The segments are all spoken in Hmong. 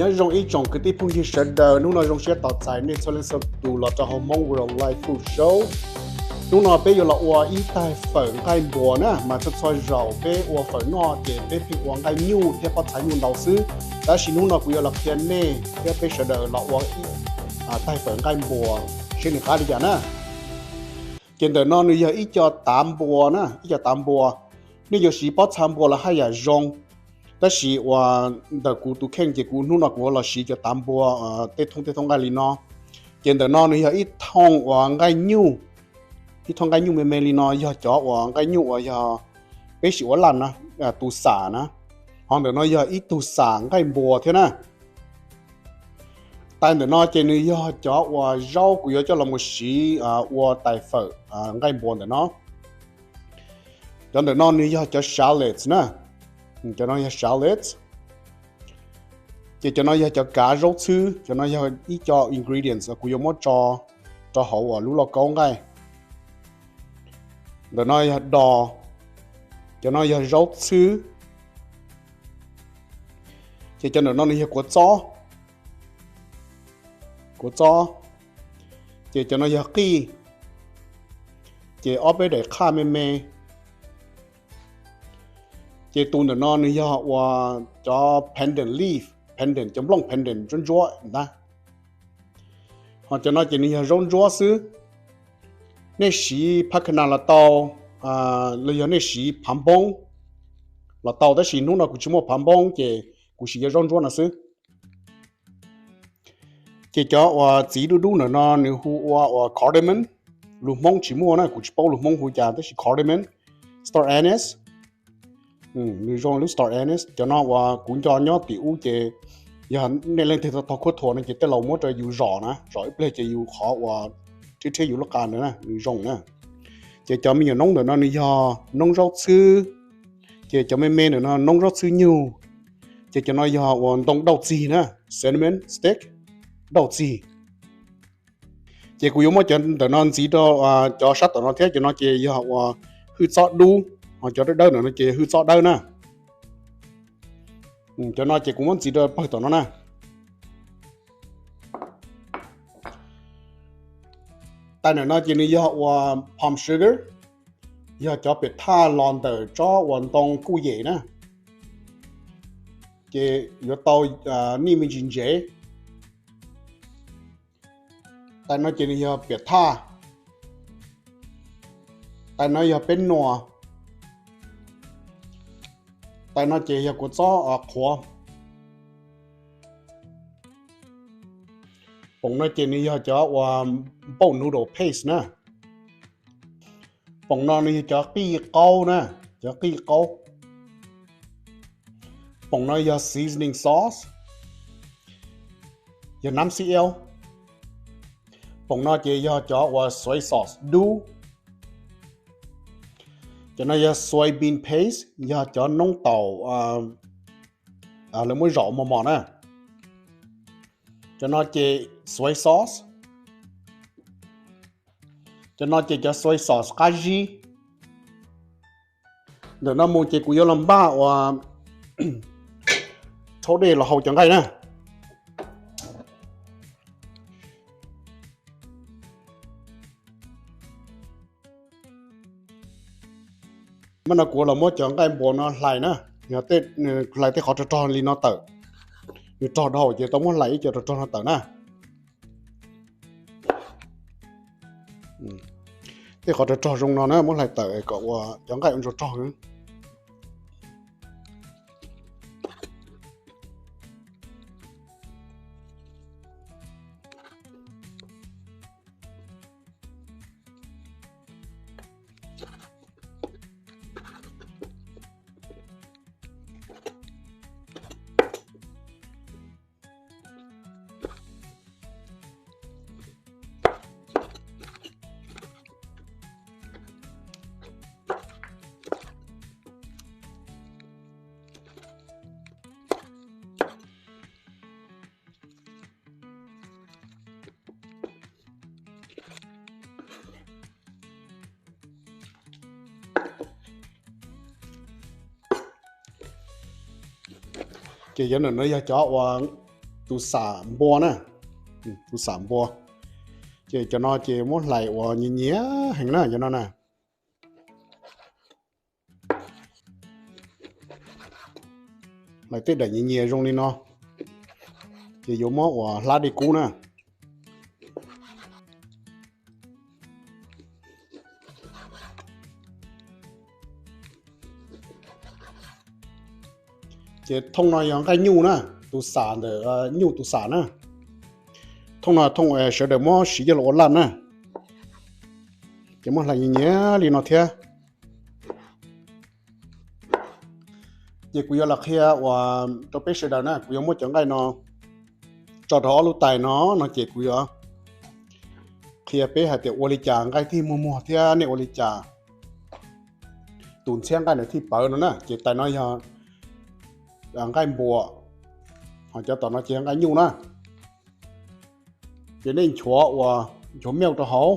Nyob zoo ib tsoom kwv tij phooj ywg sawv daws, hnub no zoo siab tos txais nej txhua leej txhua tus los rau hauv Hmong World Live Food Show. Hnub no peb yuav los ua ib taig fawm nqaij npua na, mas txhua txhua zaus peb ua fawm noj ces peb pheej ua nqaij nyuj thiab pob txha nyuj ntau xwb. Tab sis hnub no kuv yuav los qhia nej thiab peb sawv daws los ua ib taig fawm nqaij npua seb nws qab li cas na. Ces ntawm no nws yog ib co tav npua na, ib co tav npua. Nej yuav siv pob txha npua los haj yam zoo, tab sis uas ntawm kuv tus kheej ces kuv hnub no kuv los siv cov tav npua tej thooj tej thooj nqaij li no. Ces ntawm no nws yog ib thooj uas nqaij nyuj, ib thooj nqaij nyuj me me li no yog cov uas nqaij nyuj uas yog peb sim ua laj na, tus xam na. Ho ntawm no yog ib tug xam nqaij npua thiab na. Taig ntawm no ces nws yog cov uas zaub kuv yuav coj los mus siv ua taig fawm nqaij npua ntawm no. Cov ntawm no nws yog cov shallots na, cov no yog shallots. Ces cov no yog cov kav zaub txhwb, cov no yog ib co ingredients kuv yuav muab tso rau hauv uas lub lauj kaub nqaij. Ntawm no yog dos, cov no yog zaub txhwb. Ces cov ntawm no nws yog kuav txob, kuav txob. Ces cov no yog qij, ces ob peb daim qhaj me me. Ces tus ntawm no nws yog uas cov pandan leaf, pandan, cov nplooj pandan ntsuab ntsuab ntag. Ho cov no ces nws yog zaub ntsuab xwb. Nej siv phav kha nas los tau, los yog nej siv phav npoob los tau, tab sis hnub no kuv tsis muaj phav npoob ces kuv siv cov zaub ntsuab no xwb. Ces cov uas txiv dub dub ntawm no nws hu ua uas cardamom. Lus Hmoob tsis muaj na, kuv tsis paub lus Hmoob hu cas, tab sis cardamom, star anise, nws zoo lub star anise. Cov no uas kuv nco nyob tim ub ces yog nej leej twg tau khuab thuas no ces tej laus muab rau yus zom na, zom ib pliag ces yus qhov uas thiab thiab yus lub qa ntawd na nws zoo na. Ces cov me nyuam noob ntawm no nws yog noob zaub txhwb. Ces cov me me ntawm no noob zaub txhwb nyug. Ces cov no yog uas ntoo dauj txig na, cinnamon stick, dauj txig. Ces kuv yuav muab cov ntawm no ntxiv rau cov sab tom no thiab, cov no ces yog uas hwj txob dub, ho cov dawb dawb ntawm no ces hwj txob dawb na. Cov no ces kuv muab ntxiv rau pawg tom no na. Taig ntawm no ces nws yog uas palm sugar, yog cov piam thaj los ntawm tsob uas ntoo kuj yem na. Ces yuav tau nij me ntsis ntsev. Taig no ces nws yog piam thaj. Taig no yog peb nuas. Taig no ces yog kuav txob qhuav. Poom no ces nws yog cov uas npauj noodle paste na. Poom no nws yog cov qij qaub na, cov qij qaub. Poom no yog seasoning sauce, yog nab xib eb. Poom no ces yog cov uas soy sauce dub. Cov no yog soybean paste, yog cov noob taum lawv muab zom mos mos na. Cov no ces soy sauce. Cov no ces cov soy sauce qab zib. Ntawm no mus ces kuv yuav los npaj uas rhaub dej los hau cov nqaij na. Mas no kuv los muab cov nqaij npua no hlais na, yog hlais tej qhov rog rog li no tawm, nws rog dhau ces tau muab hlais ib co rog rog no tawm na. Tej qhov rog rog zoo no na muab hlais tawm kom uas cov nqaij ua ntsuag rog. Ces cov ntawm no yog cov uas tus xam npua na, tus xam npua. Ces cov no ces muab hlais uas nyias nyias heev na cov no na. Hlais tej daim nyias nyias zoo li no, ces yuav muab uas hlab dej kub na. Ces thooj no yog nqaij nyuj na, tus xam ntawm nyuj tus xam na. Thooj no thooj sawv daws muab siv coj los ua laj na. Ces muab hlais nyias nyias li no thiab. Ces kuv yuav los qhia uas rau peb sawv daws na, kuv yuav muab cov nqaij no tso rau ob lub tais no, no ces kuv yuav qhia peb hais tias ua li cas nqaij thiaj muag muag thiab nej ua li cas tus ntxhiab nqaij nws thiaj pawv no na. Ces tais no yog nqaij npua, ho cov tom no ces nqaij nyuj na. Ces nej nchuav uas nchuav milk rau hauv,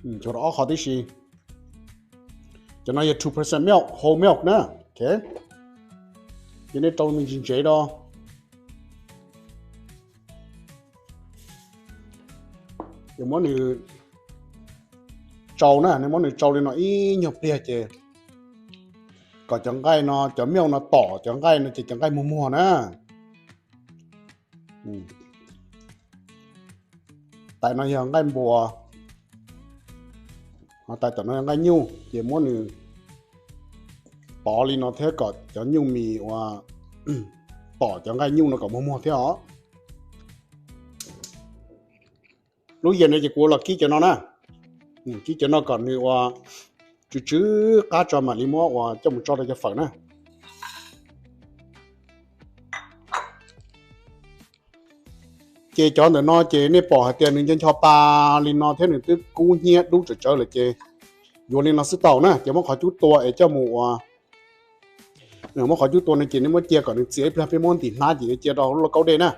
nchuav rau ob qho tib si. Cov no yog two percent milk, whole milk na. Ces nej rau me ntsis ntsev rau. Ces muab nws tsau na, nej muab nws tsau li no ib nyuag pliag ces kom cov nqaij no, cov milk no tom cov nqaij no ces cov nqaij muag muag na. Tais no yog nqaij npua, ho tais tom no yog nqaij nyuj, ces muab nws tov li no thiab kom cov nyuj mis uas tom cov nqaij nyuj no kom muag muag thiab os. Lub yeas no ces kuv los kib cov no na, kib cov no kom nws uas tsw tsw qab tso mam li muab uas coj mus tso rau cov fawm na. Ces cov ntawm no ces nej pom hais tias nws nco ncho pa li no thiab nws twb kub hnyiab dub tsawv tsawv lawm ces yuav li no xwb tau na. Ces muab qhov cub tua es coj mus ua, muab qhov cub tua no ces nej muab cia kom nws txias ib pliag peb muab ntim hnab ces yuav cia rau hauv lub lauj kaub dej na.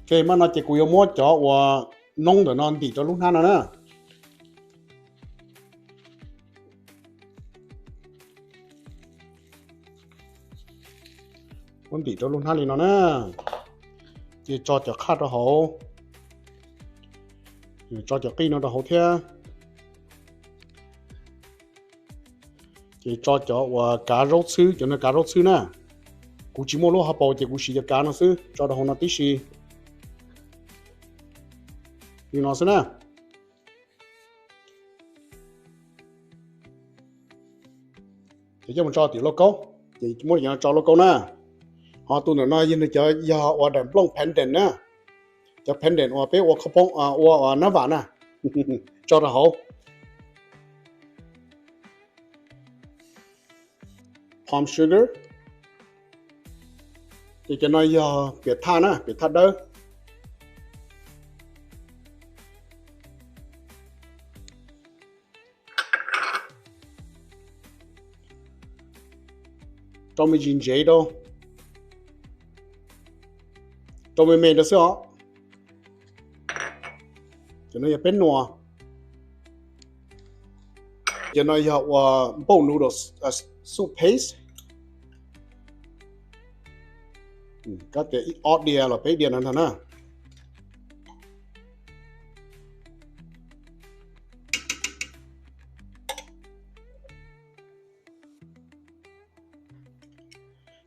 Ok, mas no ces kuv yuav muab cov uas noob ntawm no ntim rau lub hnab no na. Muab ntim rau lub hnab li no na. Ces tso cov qhaj rau hauv, tso cov qij no rau hauv thiab. Ces tso cov uas kav zaub txhwb, cov no kav zaub txhwb na. Kuv tsis muaj lub hauv paus ces kuv siv cov kav no xwb, tso rau hauv no tib si. Li no xwb na. Ces coj mus tso tim lauj kaub, ces muab cov no tso lauj kaub na. Ho tus ntawm no yog nws cov yog ua daim nplooj pendant na, cov pendant uas peb ua khab poob, ua nab vam na, tso rau hauv. Palm sugar, ces cov no yog piam thaj na, piam thaj dawb. Rau me ntsis ntsev rau, rau me me rau xwb os. Cov no yog peb nua. Cov no yog ua boat noodle soup paste. Kab tias ib ob diav los peb diav no ntag na.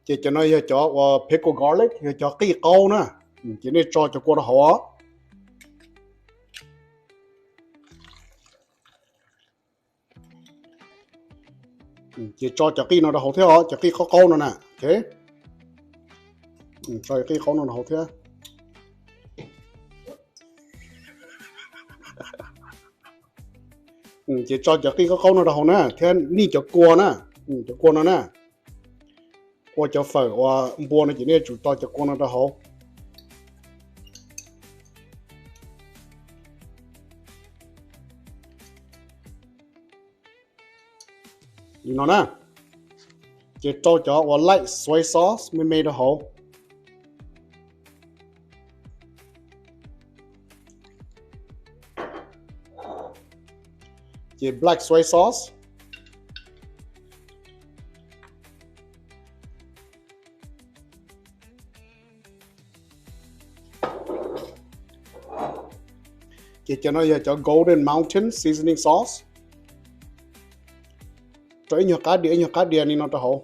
Ces cov no yog cov uas pickled garlic, yog cov qij qaub na. Ces nej tso cov kua rau hauv os. Ces tso cov qij no rau hauv thiab os, cov qij qaub qaub no na. Tso cov qij qaub no rau hauv thiab. Ces tso cov qij qaub qaub no rau hauv na, thiab nij cov kua na, cov kua no na. Ua cov fawm uas npua no ces nej yuav tsum tso cov kua no rau hauv. Li no na. Ces rau cov uas light soy sauce me me rau hauv. Ces black soy sauce. Ces cov no yog cov Golden Mountain seasoning sauce. Rau ib nyuag qab dias ib nyuag qab dias li no rau hauv.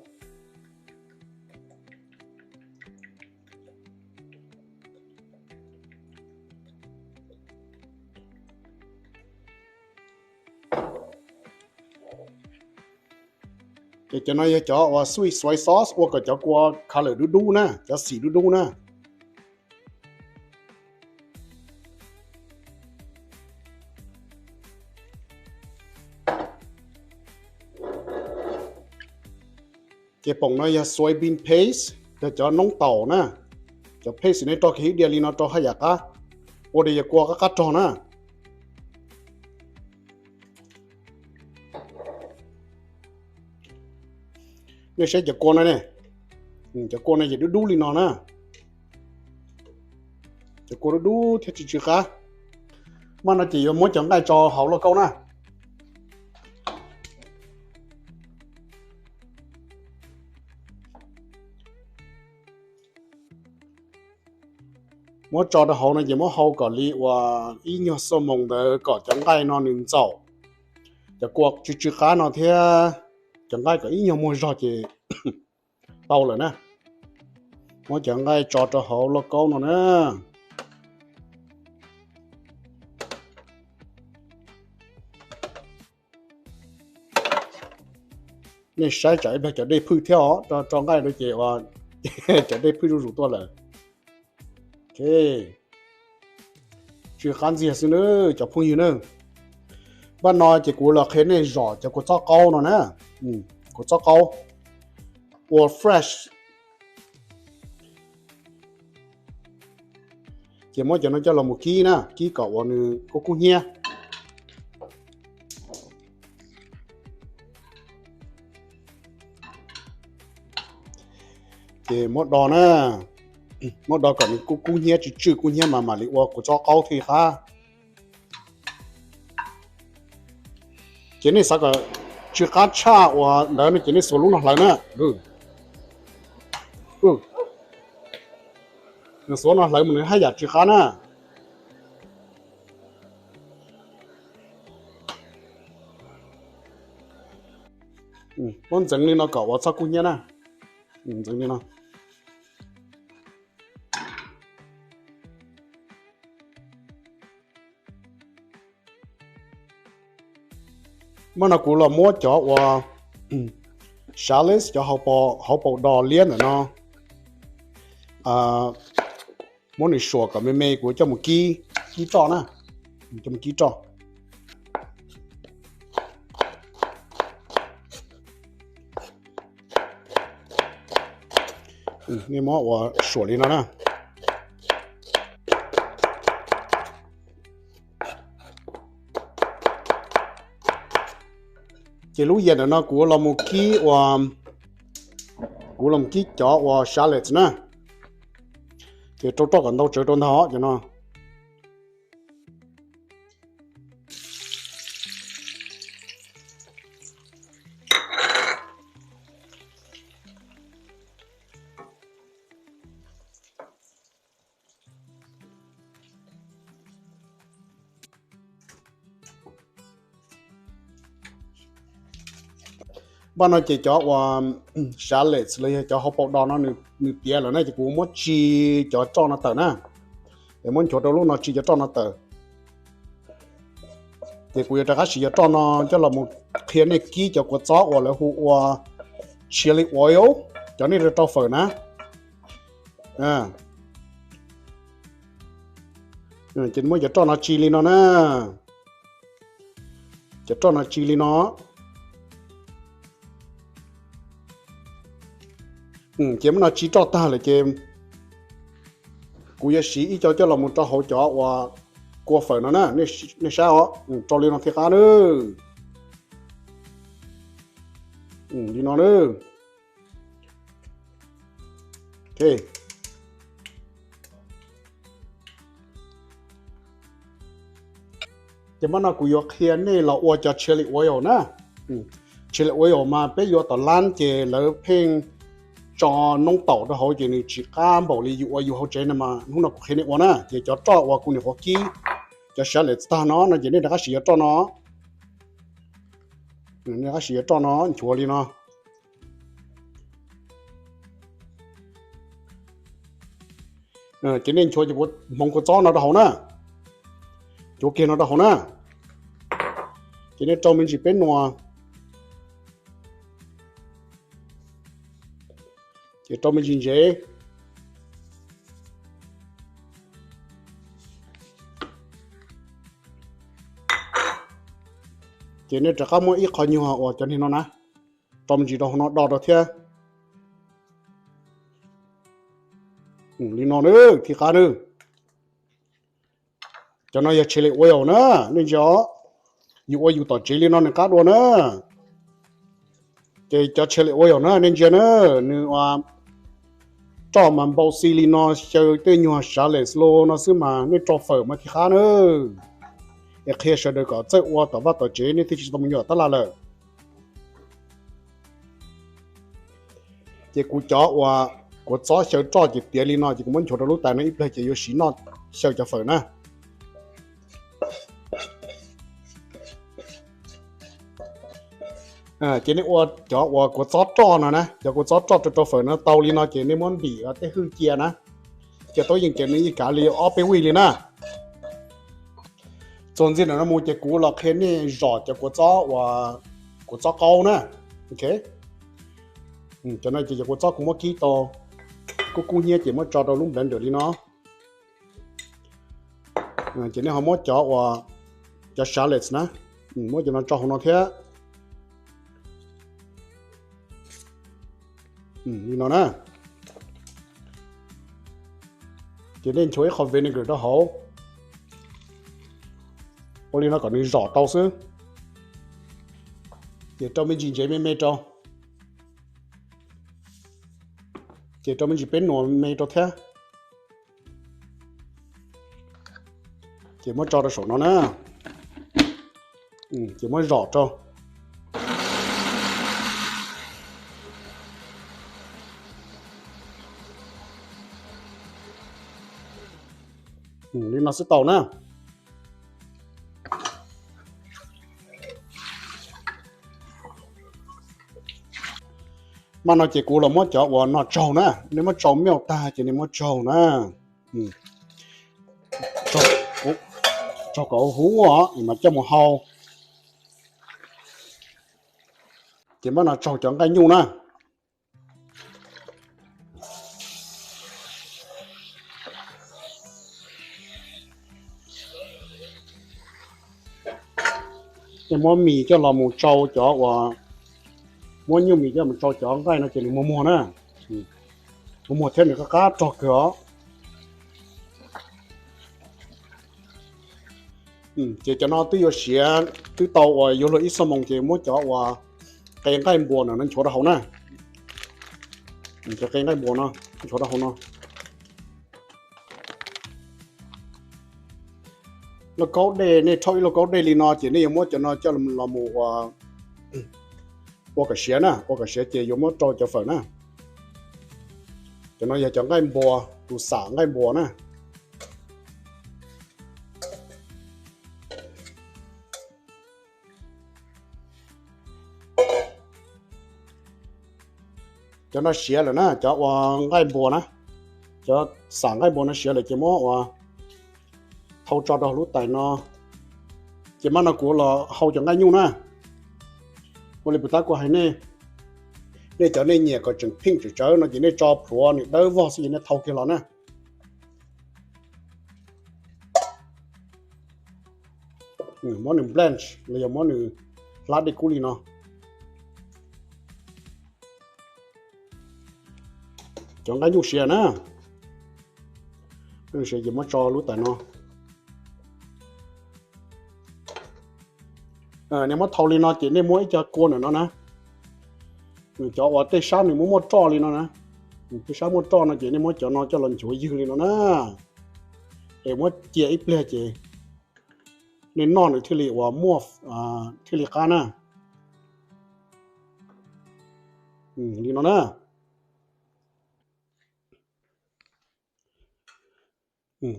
Ces cov no yog cov uas sweet soy sauce ua kom cov kua color dub dub na, cov xim dub dub na. Ces poom no yog soybean paste, yog cov noob taum na. Cov paste nej rog kiag ib diav li no rau haj yam qab, ua rau yog kua qab qab rog na. Nej saib cov kua no ne, cov kua no ces dub dub li no na. Cov kua dub dub thiab tsw tsw qab. Maj no ces yuav muab cov nqaij tso hauv lauj kaub na. Muab tso rau hauv no ces muab hau kom li uas ib nyuag xuab moos ntawd kom cov nqaij no nws ntxaum cov kua tsw tsw qab no thiab cov nqaij kom ib nyuag muag zog ces tau lawm na. Muab cov nqaij tso rau hauv lauj kaub no na. Nej saib tsam ib pliag cov dej phwj thiab os, tso nqaij rau ces cov dej phwj zuj zus tuaj lawm. Tsw qab ntxiag xwb na cov phooj ywg na. Npaj no ces kuv los qhia nej zom cov kua txob qaub no na. Kua txob qaub ua fresh. Ces muab cov no coj los mus kib na, kib kom uas nws kub kub hnyiab. Ces muab do na, muab do kom nws kub kub hnyiab, tsw tsw kub hnyiab mas mam li ua kua txob qaub thiaj qab. Ces nej xav kom tsw qab tshaj uas ntawd no ces nej xuas lub no hlawv na. Nws xuas no hlawv mas nws haj yam tsw qab na. Muab ntxeev li no kom uas txhob kub hnyiab na. Ntxeev li no. Mas no kuv los muab cov uas shallots, cov hauv paus do liab ntawm no, muab nws suam kom me me, kuv coj mus kib, kib roj na, coj mus kib roj. Nej muab ua suam li no na. Ces lub yam ntawm no kuv los mus kib ua, kuv los mus kib cov uas shallots na. Ces rau roj kom ntau tsawv rau ntag cov no. Npaj no ces cov uas shallots los yog cov hauv paus do no nws tiav lawm na, ces kuv muab tsis cov roj no tawm na. Es muab nchuav rau lub no tsis cov roj no tawm. Ces kuv yuav rov qab siv cov roj no coj los mus qhia nej kib cov kua txob uas lawv hu ua chili oil, cov nej rau fawm na. Ces muab cov roj no tsis li no na. Cov roj no tsis li no. Ces muab no tsis roj tag lawm ces kuv yuav siv ib co coj los mus rau hauv cov uas kua fawm no na. Nej saib os, rau li no thiaj qab na. Li no na. Ces mas no kuv yuav qhia nej los ua cov chili oil na. Chili oil mas peb yuav tom lab ces lawv pheej tso noob taum rau hauv ces nws tsis qab npaum li yus ua yus hauv tsev no mas hnub no kuv qhia nej ua na. Ces cov roj uas kuv nyuam qhuav kib cov shallots tag no no ces nej rov qab siv cov roj no, nej rov qab siv cov roj no nchuav li no. Ces nej nchuav cov hmoov kua txob no rau hauv na, nchuav kiag no rau hauv na. Ces nej rau me ntsis peb nua, ces rau me ntsis ntsev. Ces nej rov qab muab ib qho nyuag uas cov niag no na, rau me ntsis rau hauv no do rau thiab. Li no na, thib qab na. Cov no yog chili oil na, nej ntsia os. Yus ua yus tom tsev li no nws qab dua na. Ces cov chili oil na nej ntsia na, nws roj mas npau xi li no, xyaw tej nyuag shallots los no xwb mas nej rau fawm mas thib qab na. Es qhia sawv daws kom txawj ua tom vaj tom tsev, nej thiaj tsis tau mus nyuam tab laj lawm. Ces kuv cov uas kuv txob xyaw roj ces tiav li no ces kuv muab nchuav rau lub tais no ib pliag ces yuav siv noj xyaw cov fawm na. Ces nej ua cov uas kuv txob roj no na, cov kuv txob roj rau rau fawm no tau li no ces nej muab ntim tej hwj cia na, cia tau yeej ces nws yeej kav li ob peb vij li na. Txuas ntxiv ntawm no mus ces kuv los qhia nej zom cov kuv txob uas kuv txob qaub na. Ok, cov no ces cov kuv txob kuv muab kib tau kub kub hnyiab ces muab tso rau lub blender li no. Ces nej ho muab cov uas cov shallots na, muab cov no tso hauv no thiab. Li no na. Ces nej nchuav ib qho vinegar rau hauv, ua li no kom nws zom tau xwb. Ces rau me ntsis ntsev me me rau, ces rau me ntsis peb nua me rau thiab. Ces muab tso rau saum no na. Ces muab zom rau. Li no xwb tau na. Mas no ces kuv los muab cov uas no tsaug na, nej muab tsau milk tag ces nej muab tsaug na. Tsaug kom huv os mas coj mus hau. Ces muab no tsaug cov nqaij nyuj na. Ces muab mis coj los mus tsau cov uas, muab nyuj mis coj mus tsau cov nqaij no ces nws muag muag na. Muag muag thiab nws qab qab rog kawg os. Ces cov no twb yuav siav, twb tau uas yuav luag ib xuab moos ces muab cov uas qe nqaij npuas no nchuav rau hauv na. Cov qe nqaij npuas no nchuav rau hauv no. Lauj kaub dej, nej rhaub ib lauj kaub dej li no ces nej yuav muab cov no coj los mus ua kom siav na, ua kom siav ces yuav muab rau cov fawm na. Cov no yog cov nqaij npuas, tus xam nqaij npuas na. Cov no siav lawm na, cov uas nqaij npuas na, cov xam nqaij npuas no siav lawm ces muab uas thau tso rau lub tais no. Ces mas no kuv los hau cov nqaij nyuj na. Ua li puas tab kuv hais nej, nej cov nej nyiam kom tseem pheej tseem tsawv no ces nej tso plhuav nws dawb vog xwb ces nej thau kiag los na. Muab nws blanch los yog muab nws hlab dej kub li no. Cov nqaij nyuj siav na, siav ces muab tso lub tais no. Nej muab thau li no ces nej muab ib co kua ntawm no na, cov uas tej sab nws muaj muaj roj li no na, tej sab muaj roj no ces nej muab cov no coj los nchuav ywg li no na, es muab cia ib pliag ces nej noj nws thiaj li uas muaj, thiaj li qab na. Li no na.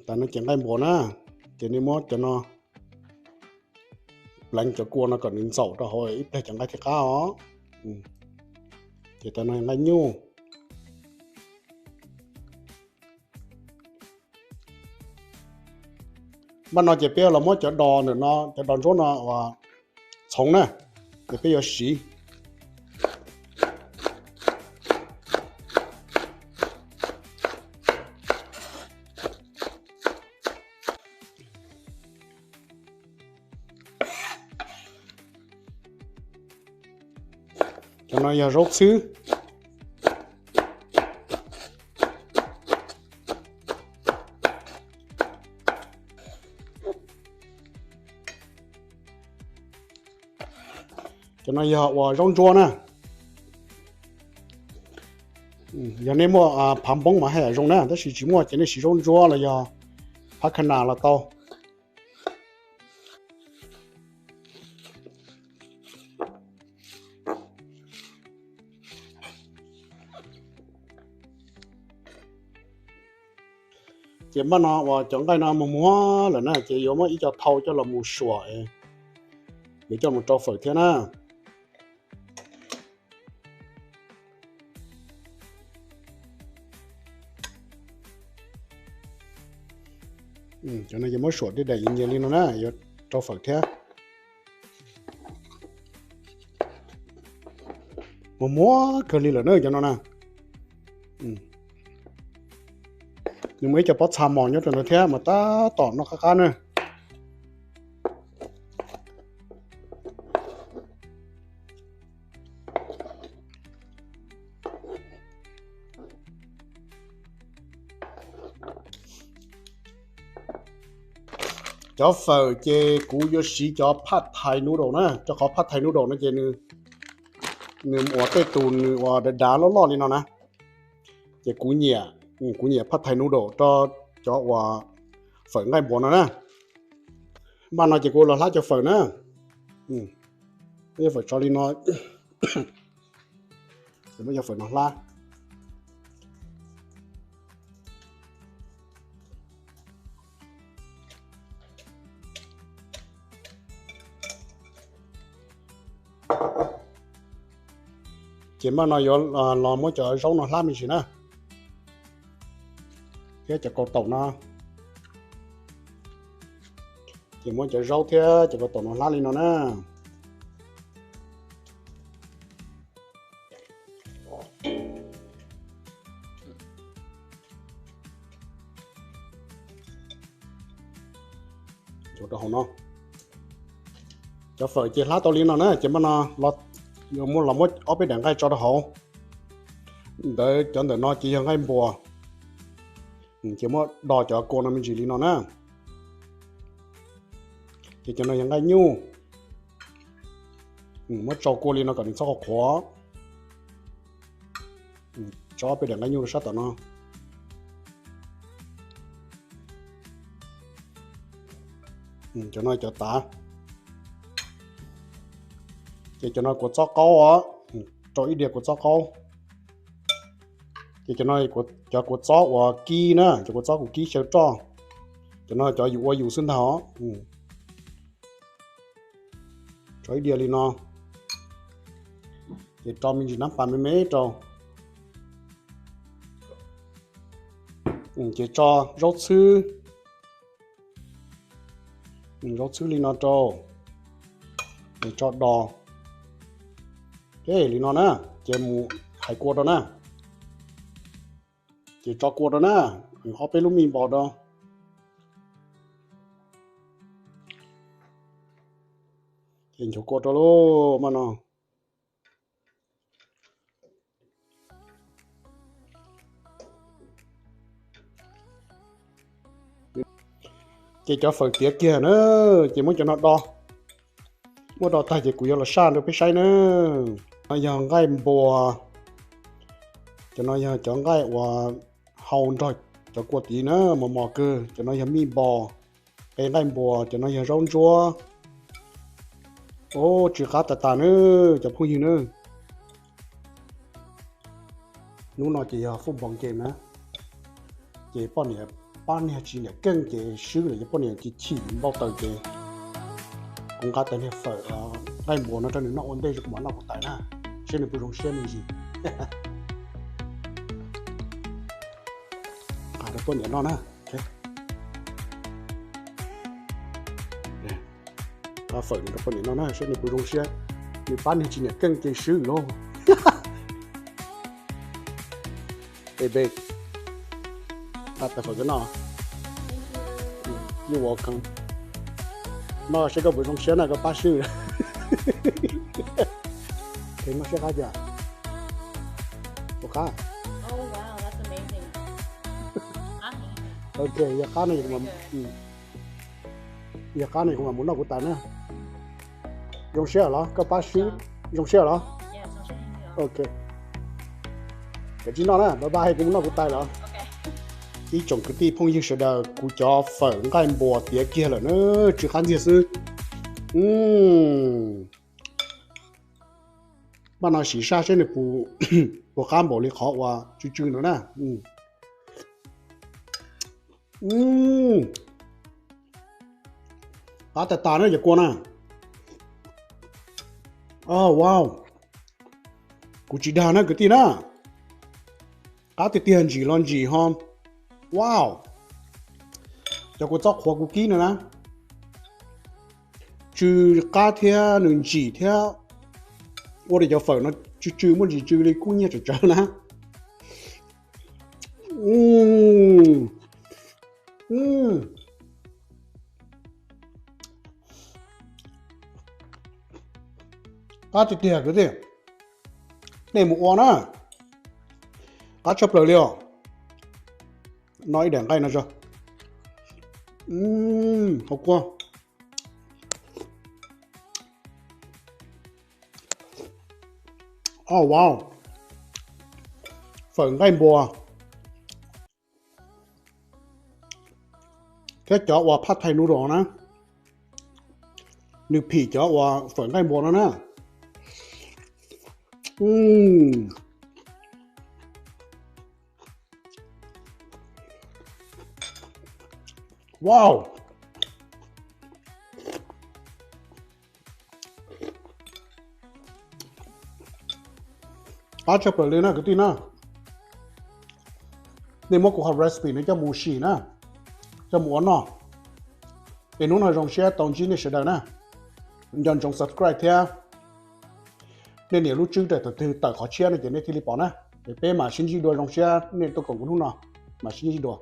Tais no ces nqaij npuas na. Ces nej muab cov no pleev cov kua no kom nws ntxaum rau hauv ib pliag cov nqaij thiaj qab os. Ces cov no nqaij nyuj. Npaj no ces peb los muab cov dos ntawm no, cov dos ntsuab no uas txhoov na, ces peb yuav siv. Cov no yog zaub txhwb. Cov no yog uas zaub ntsuab na. Yog nej muaj phav npoob mas haj yam zoo na, tab sis tsis muaj ces nej siv zaub ntsuab los yog phab kha nas los tau. Ces npaj no uas cov nqaij no mus muag lawm na, ces yuav muab ib co thau coj los mus suam, yuav coj mus rau fawm thiab na. Cov no yuav muab suam dej daim nyias li no na, yuav rau fawm thiab. Mus muag kawg li lawm na cov no na. Nws muaj ib co pob txha mos nyob rau ntawd thiab mas tab tom noj qab qab na. Cov fawm ces kuv yuav siv cov phaj thais noodle na, rau qhov phaj thais noodle no ces nws ua tej tus nws uas dav dav loj loj li no na. Ces kuv nyiam, kuv nyiam phaj thais noodle rau cov uas fawm nqaij npuas no na. Npaj no ces kuv los hlab cov fawm na. Cov fawm tso li no. Muab cov fawm no hlab. Ces npaj no yuav los muab cov zaub no hlab me ntsis na, thiab cov kaus taum no. Ces muab cov zaub thiab cov kaus taum no hlab li no na. Cov fawm ces hlab tau li no na, ces npaj no yuav muab los muab ob peb daim nqaij tso rau hauv. Ntawd cov ntawm no ces yog nqaij npuas. Ces muab do cov kua no me ntsis li no na. Ces cov no yog nqaij nyuj. Muab tsau kua li no kom nws txhob qhuav qhuav. Tso ob peb daim nqaij nyuj rau sab tom no. Cov no cov tav. Ces cov no kua txob qaub os, rau ib diav kua txob qaub. Ces cov no cov kua txob uas kib na, cov kua txob kuv kib xyaw roj. Cov no cov yus ua yus xwb ntag os. Tso ib diav li no, ces tso me ntsis nab pas me me rau. Ces tso zaub txhwb, zaub txhwb li no rau, ces tso dos. Li no na, ces mus hais kua rau na. Ces tso kua rau na, ob peb lub mij npos rau. Ces nchuav kua rau lauj, npaj no. Ces cov fawm tiav kiag na, ces muab cov no do. Muab do tag ces kuv yuav los saj rau peb saib na. No yog nqaij npuas, cov no yog cov nqaij uas hau nrog cov kua tid na, mos mos kawg. Cov no yog mij npos, qe nqaij npuas, cov no yog zaub ntsuab. Ub, tsw qab tas tas na, cov phooj ywg na. Hnub no ces yog football game na, ces poj niam Pab niag tsis niam keej ces swb lawm, yog poj niam ces chim npau taws ces kuv nqa tau niag fawm nqaij npua no rau nws noj ua ntej, kuv mam noj kuv tais na, seb nws puas zoo siab me ntsis. Nqa rau poj niam noj na. Nqa fawm rau poj niam noj na, seb nws puas zoo siab. Nws pab niag tsis niam keej ces swb lauj. Ej, babe, nqa tais fawm koj noj. You're welcome. Noj seb koj puas zoo siab na, koj pab swb. Noj siab qab cas? Puas qab? Ok, yog qab no, yog qab no kuv mam mus noj kuv tais na. Zoo siab los koj pab swb? Zoo siab los? Ok, koj tsis noj na, bye bye, kuv mus noj kuv tais lawm. Ib tsoom kwv tij phooj ywg sawv daws, kuv cov fawm nqaij npua tiav kiag lawm na, tsw qab ntxiag xwb. Pab no sim sab seb nws puas qab npaum li qhov uas tsw tsw no na. Qab tas tas na cov kua na. Wow, kuv tsis dag na kwv tij na. Qab tiag tiag, ntsim los ntsim ho. Wow, cov kua txob qhuav kuv kib no na, tsw qab thiab nws ntsim thiab. Ua rau cov fawm no tsw tsw muaj ntsis tsw li kub nyiaj tsawv tsawv na. Qab tiag tiag kwv tij, nej mus ua na, qab tshaj plaws li os. Noj ib daim nqaij no tso. Hauv kua. Oh wow, fawm nqaij npua thiab cov uas paj thais noodle na, nws phim cov uas fawm nqaij npua no na. Wow, qab tshaj plaws li na kwv tij na. Nej muab kuv qhov recipe no coj mus sim na, coj mus ua noj. Es hnub no zoo siab tau ntsib nej sawv daws na. Nco ntsoov subscribe thiab. Nej nias lub tswb rau thaum twg tawm qhov tshiab no ces nej thiaj li pom na. Es peb mam sib ntsib dua, zoo siab nej tuaj koom kuv hnub no, mam sib ntsib dua.